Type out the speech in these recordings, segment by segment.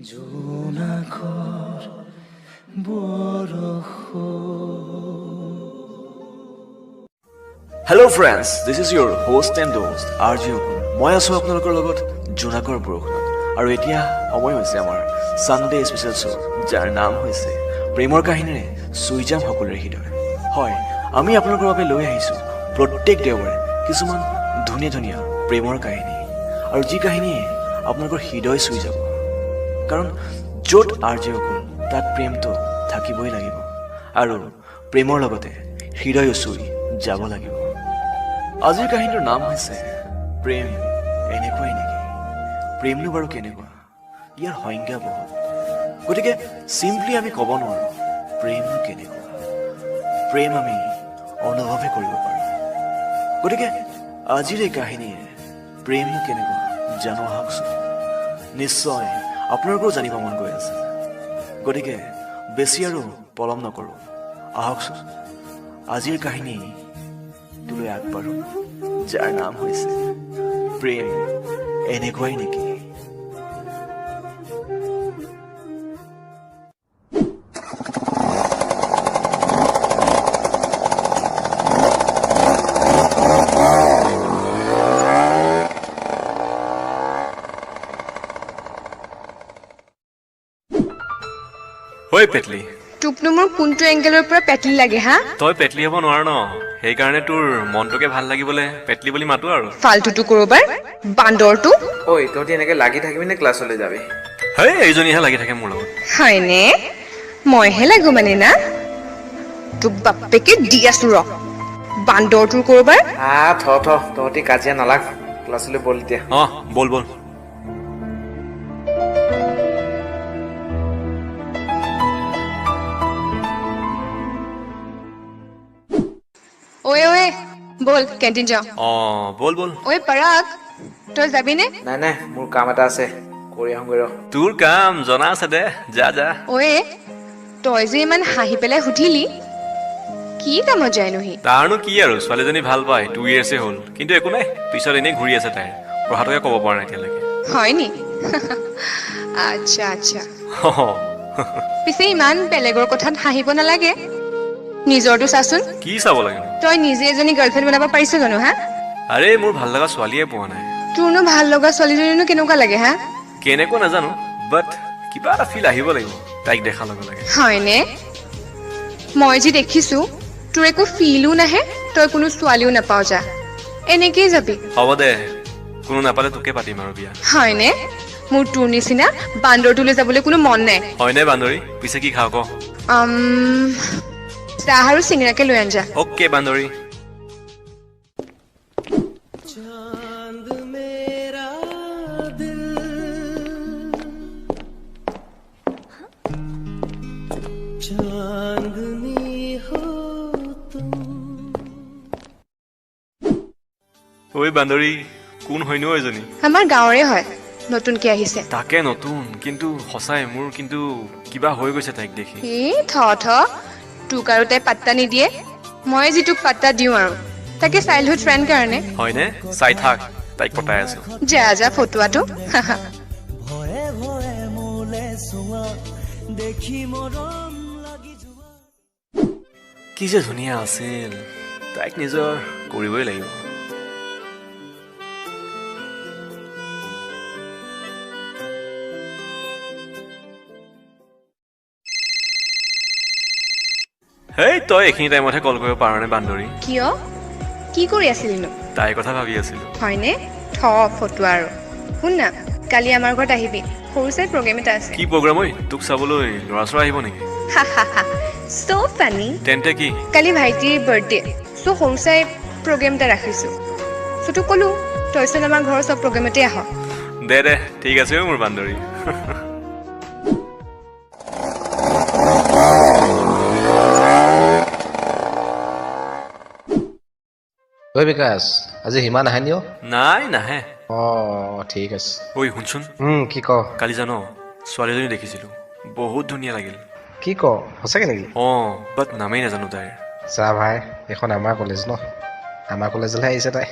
জোনাকৰ বৰষুণ। Hello friends, this is your host and দোষ্ট আৰ জি অকুল। মই আছোঁ আপোনালোকৰ লগত জোনাকৰ বৰষুণত আৰু এতিয়া সময় হৈছে আমাৰ ছানডে স্পেচিয়েল শ্ব', যাৰ নাম হৈছে প্ৰেমৰ কাহিনীৰে চুই যাম সকলোৰে হৃদয়। হয়, আমি আপোনালোকৰ বাবে লৈ আহিছোঁ প্ৰত্যেক দেওবাৰে কিছুমান ধুনীয়া ধুনীয়া প্ৰেমৰ কাহিনী, আৰু যি কাহিনীয়ে আপোনালোকৰ হৃদয় চুই যাব। কাৰণ য'ত আৰ জি অকুল, তাত প্ৰেমটো থাকিবই লাগিব আৰু প্ৰেমৰ লগতে হৃদয়ো চুই যাব লাগিব। আজিৰ কাহিনীটোৰ নাম হৈছে প্ৰেম এনেকুৱাই নেকি। প্ৰেমনো বাৰু কেনেকুৱা, ইয়াৰ সংজ্ঞা বহুত। গতিকে চিম্পলি আমি ক'ব নোৱাৰোঁ প্ৰেমনো কেনেকুৱা। প্ৰেম আমি অনুভৱহে কৰিব পাৰোঁ। গতিকে আজিৰ এই কাহিনীৰ প্ৰেমনো কেনেকুৱা জানো আহকচোন। নিশ্চয় আপোনালোকৰো জানিব মন গৈ আছে। গতিকে বেছি আৰু পলম নকৰোঁ, আহকচোন আজিৰ কাহিনীটোলৈ আগবাঢ়ো, যাৰ নাম হৈছে প্ৰেম এনেকুৱাই নেকি। ঐ পেটলি, তোকনো মোৰ কোনটো এংগেলৰ পৰা পেটলি লাগে হা? তই পেটলি হ'ব নোৱাৰ ন, সেইকাৰণে তোৰ মনটোকে ভাল লাগিবলে পেটলি বুলি মাতো আৰু। ফাল্টুটো কৰবাৰ বান্দৰটো। ঐ, তহঁতি এনেকে লাগি থাকিবি নে ক্লাছলৈ যাবি? হেই, এইজনীহে লাগি থাকে মোৰ লগত। হয়নে? মইহে লাগো মানে না? তোক বাপেকে দি আছো ৰ, বান্দৰটোৰ কৰবাৰ। আ থ থ, তহঁতি কাজিয়া নালাগ, ক্লাছলৈ বল এতিয়া। অ বল বল। ঐ ঐ, বল কেণ্টিন যাওঁ। অ বল বল। ঐ পৰাগ, তই যাবিনে? নাই নাই, মোৰ কাম এটা আছে, কৰি আহোঁগৈ ৰ। তোৰ কাম জনা আছে দে, যা যা। ঐ, তই যে ইমান হাঁহি পেলাই সুধিলি, কি কামত যায়নো সি? তাৰনো কি আৰু, ছোৱালীজনী ভাল পায়, 2 years হ'ল, কিন্তু একো নাই, পিছত এনেই ঘূৰি আছে তাইৰ, পঢ়াটোকে ক'ব পৰা নাই এতিয়ালৈকে। হয় নি? আচ্ছা আচ্ছা। পিছে ইমান বেলেগৰ কথাত হাঁহিব নালাগে, নিজৰটো চাচোন। কি চাব লাগে? তই নিজে এজনী গাৰ্লফ্ৰেণ্ড বনাব পাৰিছ জানো হা? আৰে মোৰ ভাল লগা ছোৱালীয়ে পোৱা নাই। তোৰনো ভাল লগা ছোৱালীজনীনো কেনেকুৱা লাগে হা? কেনেকুৱা নাজানো, বাট কিবা এটা ফিল আহিব লাগিব তাইক দেখাৰ লগে লগে। হয়নে? মই যি দেখিছো তোৰ একো ফিলো নাহে, তই কোনো ছোৱালীও নাপাও, যা এনেকেই যাবি। হ'ব দে, কোনো নাপালে তোকে পাতিম আৰু বিয়া। হয়নে? মোৰ তোৰ নিচিনা বান্দৰটোলৈ যাবলৈ কোনো মন নাই। হয়নে বান্দৰী? পিছে কি খাওঁ ক? চাহ আৰু চিঙৰাকে লৈ আন যা। অ'কে বান্দৰী। চাঁদ মেৰা দিল, চাঁদনী হো তুম। ঐ বান্দৰী, কোন হয়নো এজনী? আমাৰ গাঁৱৰে হয়, নতুনকে আহিছে। তাকে নতুন, কিন্তু সঁচাই মোৰ কিন্তু কিবা হৈ গৈছে তাইক দেখি। এই থ থ, তোক আৰু তাই পাত্তা নিদিয়ে, মই যিটোক পাত্তা দিওঁ আৰু, তাকে চাইল্ডহুড ফ্ৰেণ্ড কাৰণে। হয়নে? চাই থাক, তাইক পতাই আছো। যা যা ফটোৱাটো। ভয়ে ভয়ে মোলে চোৱা দেখি মৰম লাগি যোৱা। কি যে ধুনীয়া আছিল, তাইক নিজৰ কৰিবই লাগিব। হেই, তই এইখিনি টাইমতহে কল কৰিব পাৰনে বান্দৰী? কিয়, কি কৰি আছিলিনো? তাইৰ কথা ভাবি আছিলো। হয়নে? থ ফটোৱা আৰু। শুন না, কালি আমাৰ ঘৰত আহিবি, সৰু চাই প্ৰগ্ৰেম এটা আছে। কি প্ৰগ্ৰাম ঐ? তোক চাবলৈ ল'ৰা চৰা আহিব নেকি? চ' ফানি। তেন্তে কি? কালি ভাইটিৰ বাৰ্থডে, চ' সৰু চাই প্ৰগ্ৰেম এটা ৰাখিছোঁ। চ' তোক ক'লো, তইচোন আমাৰ ঘৰৰ চব প্ৰগ্ৰেমতে আহ। দে দে, ঠিক আছে অ মোৰ বান্দৰী। ঐ বিকাশ, আজি হিমা নাহে নি অ? নাই নাহে। অ ঠিক আছে। ঐ শুনচোন। কি ক? কালি জান ছোৱালীজনী দেখিছিলো, বহুত ধুনীয়া লাগিল। কি ক, সঁচাকে নেকি? অ, বাট নামেই নাজানো তাইৰ। চা ভাই, এইখন আমাৰ কলেজ ন, আমাৰ কলেজলৈহে আহিছে তাই।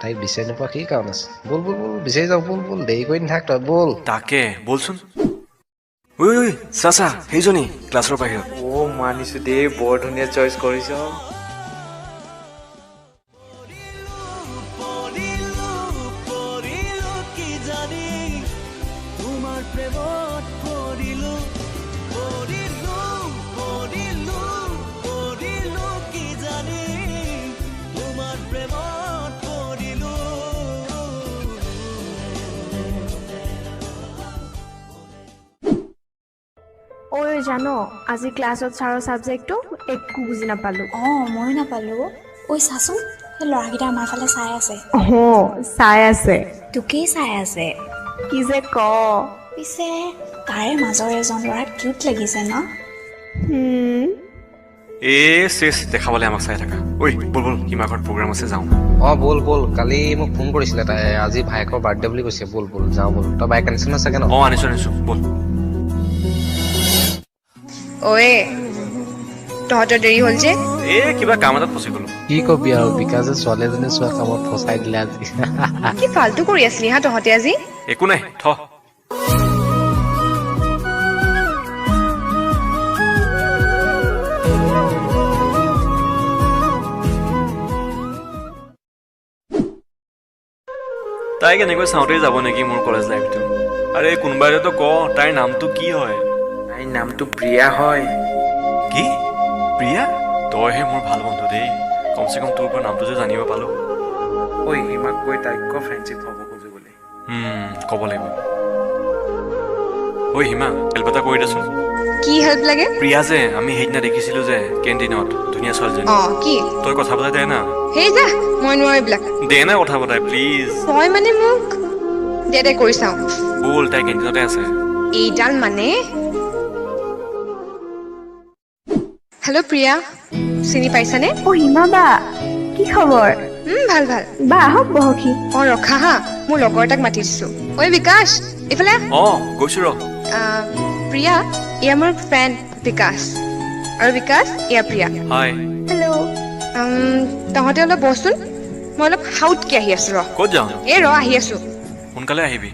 তাইক বিচাৰি নোপোৱা কি কাৰণ আছে? ব'ল ব'ল ব'ল, বিচাৰি যাওঁ, ব'ল ব'ল, দেৰি কৰি নাথাক তই, ব'ল। তাকে ব'লচোন। ঐ ঐ চা চা, সেইজনী ক্লাছৰ বাহিৰত। অ' মানিছো দেই, বৰ ধুনীয়া চইচ কৰিছ। ঐ জান, আজি ক্লাছত ছাৰৰ ছাবজেক্টটো একো বুজি নাপালোঁ। অঁ, ময়ো নাপালোঁ। ঐ চাচোন, সেই ল'ৰাকেইটা আমাৰ ফালে চাই আছে। অঁ, চাই আছে। তোকেই চাই আছে। কি যে ক। পিছে তাৰে মাজৰ এজন ল'ৰা কিউট লাগিছে ন? এই চেচ দেখাবলৈ আমাক চাই থাকা। ঐ ব'ল ব'ল, সীমা ঘৰত প্ৰগ্ৰাম আছে, যাওঁ। অঁ ব'ল ব'ল, কালি মোক ফোন কৰিছিলে তাই, আজি ভায়েকৰ বাৰ্থডে বুলি কৈছে। ব'ল ব'ল যাওঁ ব'ল। তই বাইক আনিছ ন চাগে ন? অঁ আনিছোঁ আনিছোঁ, ব'ল। ঐ তহঁতৰ দেৰি হ'ল যে। এই কিবা কাম এটাত ফচি গ'লো। কি কবি আৰু, বিকাশে ছোৱালী এজনী চোৱা কামত ফচাই দিলে আজি। কি ফাল্টু কৰি আছিলি হা তহঁতে আজি? একো নাই, থ। তাইক এনেকৈ চাওঁতেই যাব নেকি মোৰ কলেজ লাইফটো? আৰে কোনোবা এটাতো ক, তাইৰ নামটো কি হয়? তাইৰ নামটো প্ৰিয়া হয়। কি প্ৰিয়া? তইহে মোৰ ভাল বন্ধু দেই, কমচে কম তোৰ পৰা নামটো যে জানিব পালো। ঐ হিমাক কৈ তাইক ক ফ্ৰেণ্ডশ্বিপ হ'ব খোজো বুলি। ক'ব লাগিব। ঐ হিমা, হেল্প এটা কৰি দেচোন। কি হেল্প লাগে? প্ৰিয়া যে আমি সেইদিনা দেখিছিলো যে কেণ্টিনত, ধুনীয়া ছোৱালীজনী। অঁ কি? তই কথা পতাই দে না। সেই যা, মই নোৱাৰো এইবিলাক। দে না কথা পতাই প্লিজ। তই মানে মোক দে দে কৰি চাওঁ। ব'ল, তাই কেণ্টিনতে আছে। এইডাল মানে। হেল্ল' প্ৰিয়া, চিনি পাইছানে? অ হিমা বা, কি খবৰ? ভাল ভাল। বা আহক বহকহি। অঁ ৰখা হা, মোৰ লগৰ এটাক মাতি দিছোঁ। ঐ বিকাশ, এইফালে। অঁ গৈছোঁ ৰ। প্ৰিয়া, এয়া মোৰ ফ্ৰেণ্ড বিকাশ, আৰু বিকাশ এয়া প্ৰিয়া। হাই। হেল্ল'। তহঁতে অলপ বহচোন, মই অলপ হাউটকে আহি আছোঁ ৰ। ক'ত যাওঁ? এই ৰ, আহি আছোঁ। সোনকালে আহিবি।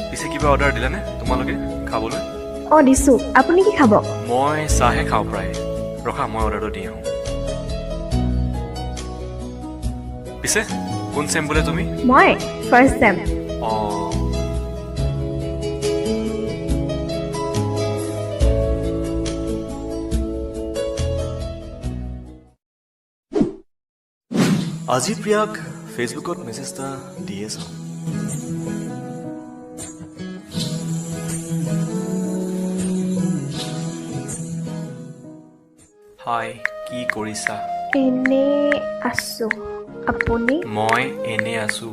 পিছে কিবা অৰ্ডাৰ দিলানে তোমালোকে খাবলৈ? অঁ দিছোঁ। আপুনি কি খাব? মই চাহে খাওঁ প্ৰায়। ৰখা, মই অৰ্ডাৰটো দি আহোঁ। পিছে কোন চেম বোলে তুমি? মই ফাৰ্ষ্ট চেম। অঁ আজি প্ৰিয়াক ফেচবুকত মেছেজ এটা দিয়ে চাওঁ। হাই, কি কৰিছা? এনেই আছো। আপুনি? মই এনেই আছো।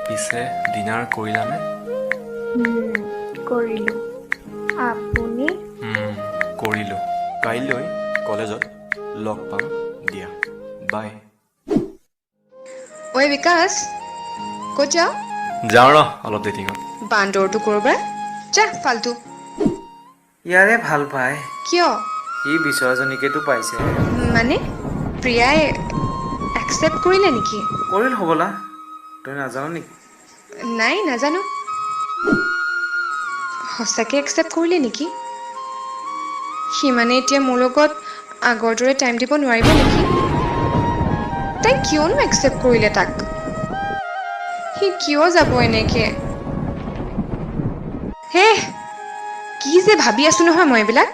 পিছে ডিনাৰ কৰিলানে? কৰিলোঁ। আপুনি? কৰিলোঁ। কাইলৈ কলেজত লগ পাম দিয়া, বাই। ঐ বিকাশ, ক'ত যাওঁ? যাওঁ ৰ অলপ ডেটিঙত। বান্দৰটো ক'ৰবাৰ, যা ফাল্টু। ইয়াৰে ভাল পায়। কিয়? সি বিচৰাজনীকেতো পাইছে। মানে প্ৰিয়াই একচেপ্ট কৰিলে নেকি? কৰিল হ'বলা। তই নাজান নেকি? নাই নাজানো। সঁচাকৈ একচেপ্ট কৰিলে নেকি? সি মানে এতিয়া মোৰ লগত আগৰ দৰে টাইম দিব নোৱাৰিব নেকি? তাই কিয়নো একচেপ্ট কৰিলে তাক? সি কিয় যাব এনেকে? হে, কি যে ভাবি আছো নহয় মই এইবিলাক।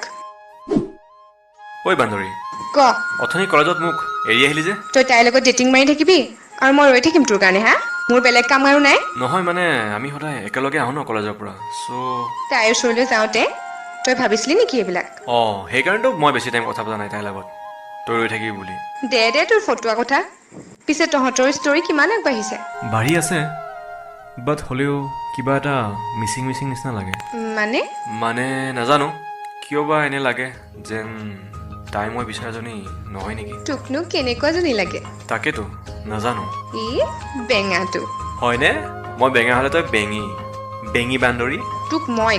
ঐ বান্ধৰী, ক। অথনি কলেজত মোক এৰি আহিলি যে? তই তাইৰ লগত ডেটিং মাৰি থাকিবি আৰু মই ৰৈ থাকিম তোৰ কাৰণে? হা, মোৰ বেলেগ কাম আৰু নাই। নহয় মানে আমি সদায় একেলগে আহোঁ ন কলেজৰ পৰা, চ' তাইৰ ওচৰলৈ যাওঁতে তই ভাবিছিলি নেকি এইবিলাক? অঁ সেইকাৰণেতো মই বেছি টাইম কথা পতা নাই তাইৰ লগত, তই ৰৈ থাকিবি বুলি। দে দে তোৰ ফটোৱা কথা। পিছে তহঁতৰ ষ্টৰী কিমান আগবাঢ়িছে? বাঢ়ি আছে, বাট হ'লেও কিবা এটা মিচিং মিচিং নিচিনা লাগে। মানে? মানে নাজানো কিয় বা এনে লাগে, যেন তাই মই বিচৰাজনী নহয় নেকি। তোকনো কেনেকুৱাজনী লাগে? তাকেতো নাজানো। ই বেঙাটো। হয়নে? মই বেঙা হ'লে তই বেঙী, বেঙী বান্দৰী। তোক মই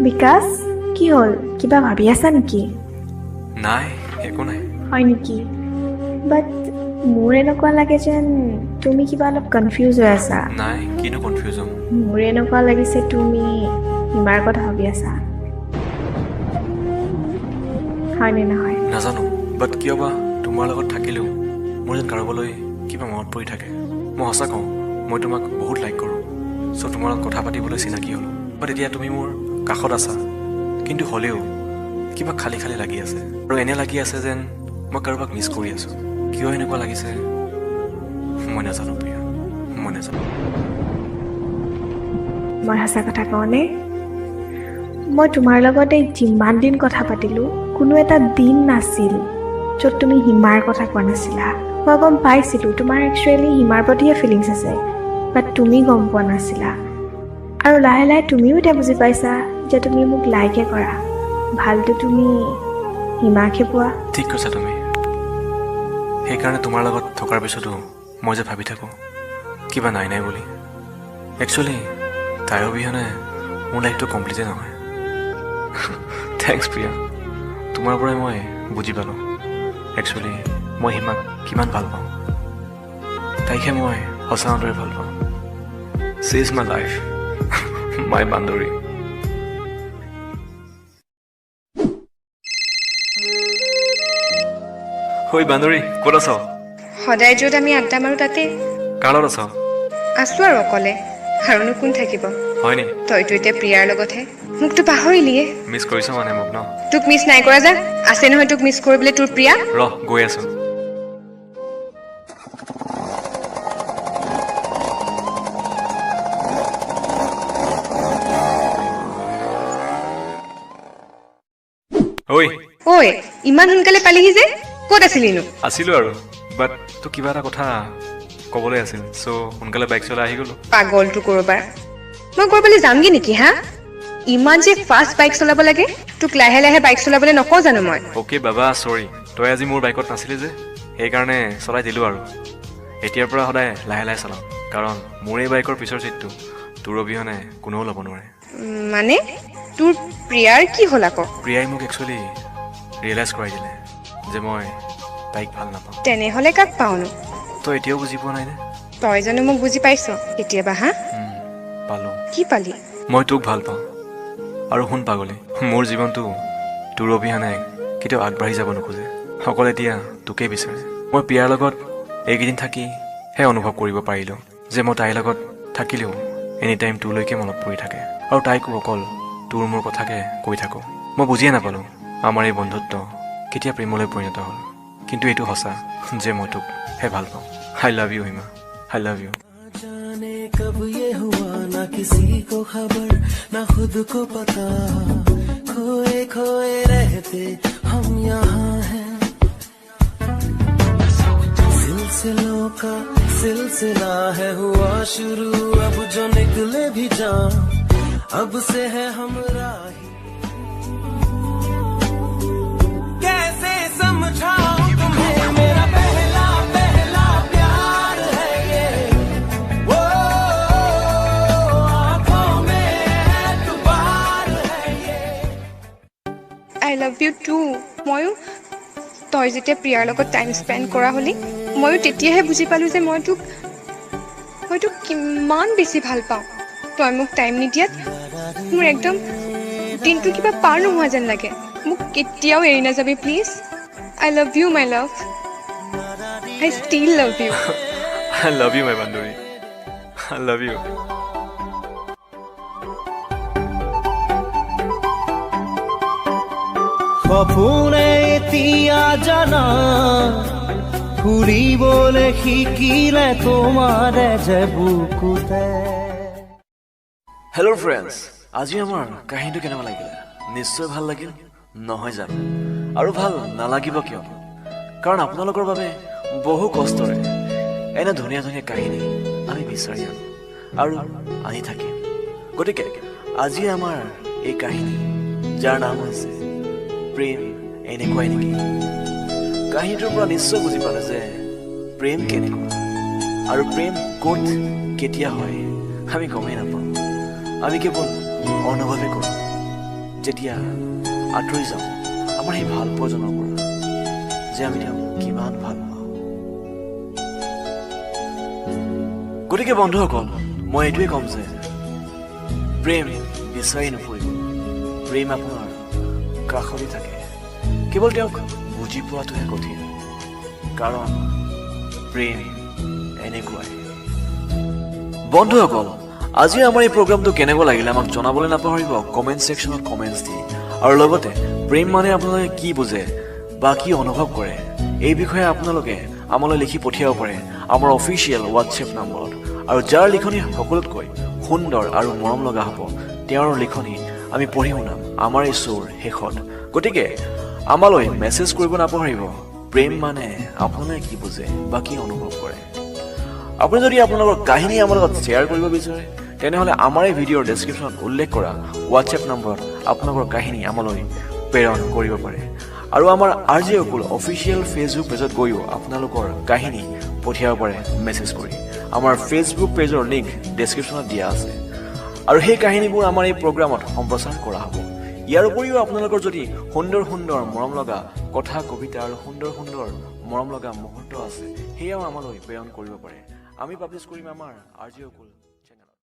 বিকাশ, কি হ'ল? কিবা ভাবি আছা নেকি? নাই, একো নাই। হয় নেকি? বাট মোৰ এনেকুৱা লাগে যেন তুমি কিবা অলপ কনফিউজ হৈ আছা। নাই, কিনো কনফিউজ হ'ম? মোৰ এনেকুৱা লাগিছে তুমি হিমাৰ কথা ভাবি আছা, হয়নে নহয়? নাজানো, বাট কিয় বা তোমাৰ লগত থাকিলেও মোৰ যেন কাৰোবালৈ কিবা মনত পৰি থাকে। মই সঁচা কওঁ, মই তোমাক বহুত লাইক কৰোঁ। চ' তোমাৰ লগত কথা পাতিবলৈ চিনাকি হ'লোঁ, বাট এতিয়া তুমি মোৰ কাষত আছা, কিন্তু হ'লেও কিবা খালী খালী লাগি আছে আৰু এনে লাগি আছে যেন মই কাৰোবাক মিছ কৰি আছোঁ। কিয় এনেকুৱা লাগিছে মই নাজানো প্ৰিয়া, মই নাজানো। মই সঁচা কথা কওঁনে, মই তোমাৰ লগত এই যিমান দিন কথা পাতিলোঁ কোনো এটা দিন নাছিল য'ত তুমি হিমাৰ কথা কোৱা নাছিলা। মই গম পাইছিলোঁ তোমাৰ একচুৱেলি হিমাৰ প্ৰতিহে ফিলিংছ আছে, বাট তুমি গম পোৱা নাছিলা। আৰু লাহে লাহে তুমিও এতিয়া বুজি পাইছা যে তুমি মোক লাইকে কৰা, ভালটো তুমি হিমাকহে পোৱা। ঠিক কৈছা তুমি। সেইকাৰণে তোমাৰ লগত থকাৰ পিছতো মই যে ভাবি থাকোঁ কিবা নাই নাই বুলি। একচুৱেলি তাইৰ অবিহনে মোৰ লাইফটো কমপ্লিটেই নহয়। Thanks Priya, তোমাৰ পৰাই মই বুজি পালোঁ একচুৱেলি মই হিমাক কিমান ভাল পাওঁ। তাইকহে মই সঁচা অন্তৰে ভাল পাওঁ। She is my life, my বান্দৰী। ঐ বান্দৰী, ক'ত আছ? সদায় য'ত আমি আড্ডা মাৰোঁ তাতে। কাৰ লগত আছ? আছোঁ আৰু অকলে, আৰুনো কোন থাকিব? হয়নি? তইতো এতিয়া প্ৰিয়াৰ লগতহে, মোকতো পাহৰিলিয়ে। মিছ কৰিছ মানে মোক ন? তোক মিছ নাই কৰা যা, আছে নহয় তোক মিছ কৰিবলৈ তোৰ প্ৰিয়া। ৰহ, গৈ আছো। ঐ ঐ, ইমান সোনকালে পালিহি যে, ক'ত আছিলিনো? আছিলো আৰু, বাট তোক কিবা এটা কথা ক'বলৈ আছিল, চ' সোনকালে বাইক চলাই আহি গ'লো। পাগলটো ক'ৰবাৰ, মই ক'ৰবালৈ যামগৈ নেকি? হা, ইমান যে ফাষ্ট বাইক চলাব লাগে, তোক লাহে লাহে বাইক চলাবলৈ নকওঁ জানো মই? অ'কে বাবা, চৰি, তই আজি মোৰ বাইকত নাছিলি যে, সেইকাৰণে চলাই দিলোঁ আৰু। এতিয়াৰ পৰা সদায় লাহে লাহে চলাম, কাৰণ মোৰ এই বাইকৰ পিছৰ ছিটটো তোৰ অবিহনে কোনেও ল'ব নোৱাৰে। মানে তোৰ প্ৰিয়াৰ কি হ'ল আকৌ? প্ৰিয়াই মোক একচুৱেলি ৰিয়েলাইজ কৰাই দিলে যে মই তাইক ভাল নাপাওঁ। তেনেহ'লে কাক পাওঁনো? তই এতিয়াও বুজি পোৱা নাইনে? তই জানো মোক বুজি পাইছ কেতিয়াবা? হা, পালোঁ। কি পালি? মই তোক ভাল পাওঁ। আৰু শুন পাগলী, মোৰ জীৱনটো তোৰ অবিহনে কেতিয়াও আগবাঢ়ি যাব নোখোজে। সকলোৱে এতিয়া তোকেই বিচাৰে। মই প্ৰিয়াৰ লগত এইকেইদিন থাকিহে অনুভৱ কৰিব পাৰিলোঁ যে মই তাইৰ লগত থাকিলেও এনি টাইম তোলৈকে মনত পৰি থাকে, আৰু তাইকো অকল তোৰ মোৰ কথাকে কৈ থাকোঁ। মই বুজিয়ে নাপালোঁ আমাৰ এই বন্ধুত্ব কেতিয়া প্ৰেমলৈ পৰিণত হ'ল, কিন্তু এইটো সঁচা যে মই তোকহে ভাল পাওঁ। I love you Hima, I love you. कब ये हुआ ना किसी को खबर ना खुद को पता, खोए खोए रहते हम यहाँ हैं। सिलसिलों का सिलसिला है हुआ शुरू, अब जो निकले भी जान अब से है हम राही। कैसे समझाऊं तुम्हें मेरा पहला पहला प्यार है ये, वो आंखों में एतबार है ये। I love you too. ময়ো তই যেতিয়া প্ৰিয়াৰ লগত টাইম স্পেণ্ড কৰা হ'লি, ময়ো তেতিয়াহে বুজি পালোঁ যে মই তোক কিমান বেছি ভাল পাওঁ। তই মোক টাইম নিদিয়াত মোৰ একদম দিনটো কিবা পাৰ নোহোৱা যেন লাগে। মোক কেতিয়াও এৰি নাযাবি please. I love you my love, I still love you. I love you my বান্ধৱী, I love you. সপোনে এতিয়া জানা ফুৰিবলৈ শিকিলে তোমাৰে যে বুকুতে। হেল্ল' ফ্ৰেণ্ডছ, আজি আমাৰ কাহিনীটো কেনেকুৱা লাগিলে? নিশ্চয় ভাল লাগিল নহয় জানো? আৰু ভাল নালাগিব কিয়? কাৰণ আপোনালোকৰ বাবে বহু কষ্টৰে এনে ধুনীয়া ধুনীয়া কাহিনী আমি বিচাৰি আনো আৰু আনি থাকিম। গতিকে আজি আমাৰ এই কাহিনী, যাৰ নাম হৈছে প্ৰেম এনেকুৱাই নেকি, কাহিনীটোৰ পৰা নিশ্চয় বুজি পালে যে প্ৰেম কেনেকুৱা আৰু প্ৰেম ক'ত কেতিয়া হয় আমি গমেই নাপাওঁ। আমি কেৱল অনুভৱে কৰোঁ যেতিয়া আঁতৰি যাওঁ আমাৰ সেই ভাল পোৱাজনৰ পৰা, যে আমি তেওঁক কিমান ভাল পাওঁ। গতিকে বন্ধুসকল, মই এইটোৱে ক'ম যে প্ৰেম বিচাৰি নুফুৰিব, প্ৰেম আপোনাৰ কাষতে থাকে, কেৱল তেওঁক বুজি পোৱাটোহে কঠিন, কাৰণ প্ৰেম এনেকুৱাই। বন্ধুসকল, আজি আমাৰ এই প্ৰগ্ৰামটো কেনেকুৱা লাগিলে আমাক জনাবলৈ নাপাহৰিব কমেণ্ট ছেকশ্যনত কমেণ্টছ দি। আৰু লগতে প্ৰেম মানে আপোনালোকে কি বুজে বা কি অনুভৱ কৰে এই বিষয়ে আপোনালোকে আমালৈ লিখি পঠিয়াব পাৰে আমাৰ অফিচিয়েল হোৱাটছএপ নম্বৰত। আৰু যাৰ লিখনি সকলোতকৈ সুন্দৰ আৰু মৰম লগা হ'ব তেওঁৰ লিখনি আমি পঢ়ি শুনাম আমাৰ এই শ্ব'ৰ শেষত। গতিকে আমালৈ মেছেজ কৰিব নাপাহৰিব, প্ৰেম মানে আপোনালোকে কি বুজে বা কি অনুভৱ কৰে। আপুনি যদি আপোনালোকৰ কাহিনী আমাৰ লগত শ্বেয়াৰ কৰিব বিচাৰে তেনেহ'লে আমাৰ এই ভিডিঅ'ৰ ডেছক্ৰিপশ্যনত উল্লেখ কৰা হোৱাটছএপ নম্বৰত আপোনালোকৰ কাহিনী আমালৈ প্ৰেৰণ কৰিব পাৰে। আৰু আমাৰ আৰ জে অকুল অফিচিয়েল ফেচবুক পেজত গৈও আপোনালোকৰ কাহিনী পঠিয়াব পাৰে মেছেজ কৰি। আমাৰ ফেচবুক পেজৰ লিংক ডেছক্ৰিপশ্যনত দিয়া আছে আৰু সেই কাহিনীবোৰ আমাৰ এই প্ৰগ্ৰামত সম্প্ৰচাৰ কৰা হ'ব। ইয়াৰ উপৰিও আপোনালোকৰ যদি সুন্দৰ সুন্দৰ মৰম লগা কথা, কবিতা আৰু সুন্দৰ সুন্দৰ মৰম লগা মুহূৰ্ত আছে সেয়াও আমালৈ প্ৰেৰণ কৰিব পাৰে। আমি পাব্লিছ কৰিম আমাৰ আৰ জে অকুল